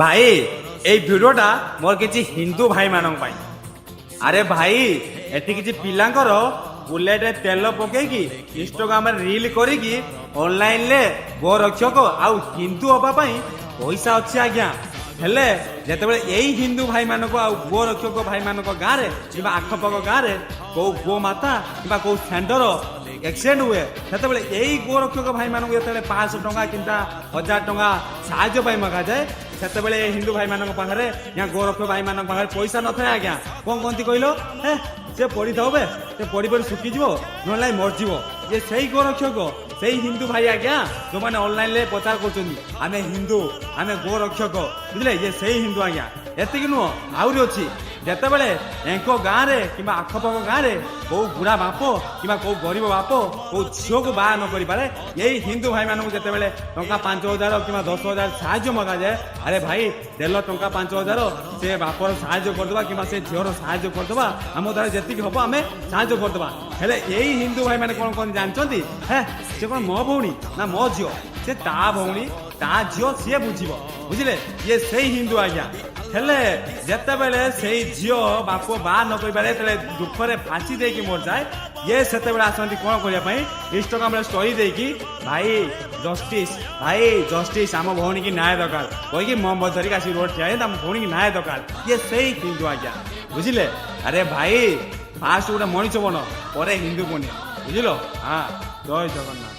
ଭାଇ, ଏଇ ଭିଡ଼ିଓଟା ମୋର କିଛି ହିନ୍ଦୁ ଭାଇମାନଙ୍କ ପାଇଁ। ଆରେ ଭାଇ, ଏଠି କିଛି ପିଲାଙ୍କର ବୁଲେଟରେ ତେଲ ପକେଇକି ଇନଷ୍ଟାଗ୍ରାମରେ ରିଲ୍ କରିକି ଅନଲାଇନରେ ଗୋରକ୍ଷକ ଆଉ ହିନ୍ଦୁ ହବା ପାଇଁ ପଇସା ଅଛି ଆଜ୍ଞା। ହେଲେ ଯେତେବେଳେ ଏଇ ହିନ୍ଦୁ ଭାଇମାନଙ୍କୁ ଆଉ ଗୋରକ୍ଷକ ଭାଇମାନଙ୍କ ଗାଁରେ କିମ୍ବା ଆଖପାଖ ଗାଁରେ କୋଉ ଗୋ ମାତା କିମ୍ବା କୋଉ ଷେଣ୍ଢର ଆକ୍ସିଡେଣ୍ଟ ହୁଏ, ସେତେବେଳେ ଏଇ ଗୋରକ୍ଷକ ଭାଇମାନଙ୍କୁ ଯେତେବେଳେ 500 ଟଙ୍କା କିମ୍ବା 1000 ଟଙ୍କା ସାହାଯ୍ୟ ପାଇଁ ମଗାଯାଏ, ସେତେବେଳେ ଏ ହିନ୍ଦୁ ଭାଇମାନଙ୍କ ପାଖରେ ୟା ଗୋରକ୍ଷକ ଭାଇମାନଙ୍କ ପାଖରେ ପଇସା ନଥାଏ ଆଜ୍ଞା। କଣ କହନ୍ତି କହିଲ? ହେ, ସେ ପଡ଼ିଥାଉ ବେ, ସେ ପଡ଼ି ପଡ଼ି ଶୁଖିଯିବ, ନହେଲେ ନାଇଁ ମରିଯିବ। ଯେ ସେଇ ଗୋରକ୍ଷକ, ସେଇ ହିନ୍ଦୁ ଭାଇ ଆଜ୍ଞା, ଯୋଉମାନେ ଅନଲାଇନରେ ପ୍ରଚାର କରୁଛନ୍ତି, ଆମେ ହିନ୍ଦୁ, ଆମେ ଗୋରକ୍ଷକ, ବୁଝିଲେ? ଇଏ ସେଇ ହିନ୍ଦୁ ଆଜ୍ଞା। ଏତିକି ନୁହଁ, ଆହୁରି ଅଛି। ଯେତେବେଳେ ଏଙ୍କ ଗାଁରେ କିମ୍ବା ଆଖପାଖ ଗାଁରେ କୋଉ ବୁଢ଼ା ବାପ କିମ୍ବା କୋଉ ଗରିବ ବାପ କୋଉ ଝିଅକୁ ବାହା ନ କରିପାରେ, ଏଇ ହିନ୍ଦୁ ଭାଇମାନଙ୍କୁ ଯେତେବେଳେ ଟଙ୍କା 5000 କିମ୍ବା 10,000 ସାହାଯ୍ୟ ମଗାଯାଏ, ଆରେ ଭାଇ, ଦେଲ ଟଙ୍କା 5000, ସେ ବାପର ସାହାଯ୍ୟ କରିଦେବା କିମ୍ବା ସେ ଝିଅର ସାହାଯ୍ୟ କରିଦେବା, ଆମ ଦ୍ୱାରା ଯେତିକି ହବ ଆମେ ସାହାଯ୍ୟ କରିଦେବା। ହେଲେ ଏଇ ହିନ୍ଦୁ ଭାଇମାନେ କଣ କଣ ଜାଣିଛନ୍ତି? ହେ, ସେ କଣ ମୋ ଭଉଣୀ ନା ମୋ ଝିଅ? ସେ ତା ଭଉଣୀ, ତା ଝିଅ, ସିଏ ବୁଝିବ। ବୁଝିଲେ? ଇଏ ସେଇ ହିନ୍ଦୁ ଆଜ୍ଞା। ହେଲେ ଯେତେବେଳେ ସେଇ ଝିଅ ବାପ ବାହା ନ କରିପାରେ, ଯେତେବେଳେ ଦୁଃଖରେ ଫାଶୀ ଦେଇକି ମରିଯାଏ, ଇଏ ସେତେବେଳେ ଆସନ୍ତି କଣ କରିବା ପାଇଁ? ଇନଷ୍ଟାଗ୍ରାମରେ ଷ୍ଟୋରି ଦେଇକି, ଭାଇ ଜଷ୍ଟିସ୍, ଭାଇ ଜଷ୍ଟିସ୍, ଆମ ଭଉଣୀକି ନ୍ୟାୟ ଦରକାର କହିକି ମହମବତୀ ଧରିକି ଆସିକି ରୋଡ ଠିଆ ହେଇ, ଆମ ଭଉଣୀକି ନ୍ୟାୟ ଦରକାର। ଇଏ ସେଇ ହିନ୍ଦୁ ଆଜ୍ଞା, ବୁଝିଲେ? ଆରେ ଭାଇ, ଫାଷ୍ଟ ଗୋଟେ ମଣିଷ ବନ, ପରେ ହିନ୍ଦୁ ବନିଅ, ବୁଝିଲ? ହଁ, ଜୟ ଜଗନ୍ନାଥ।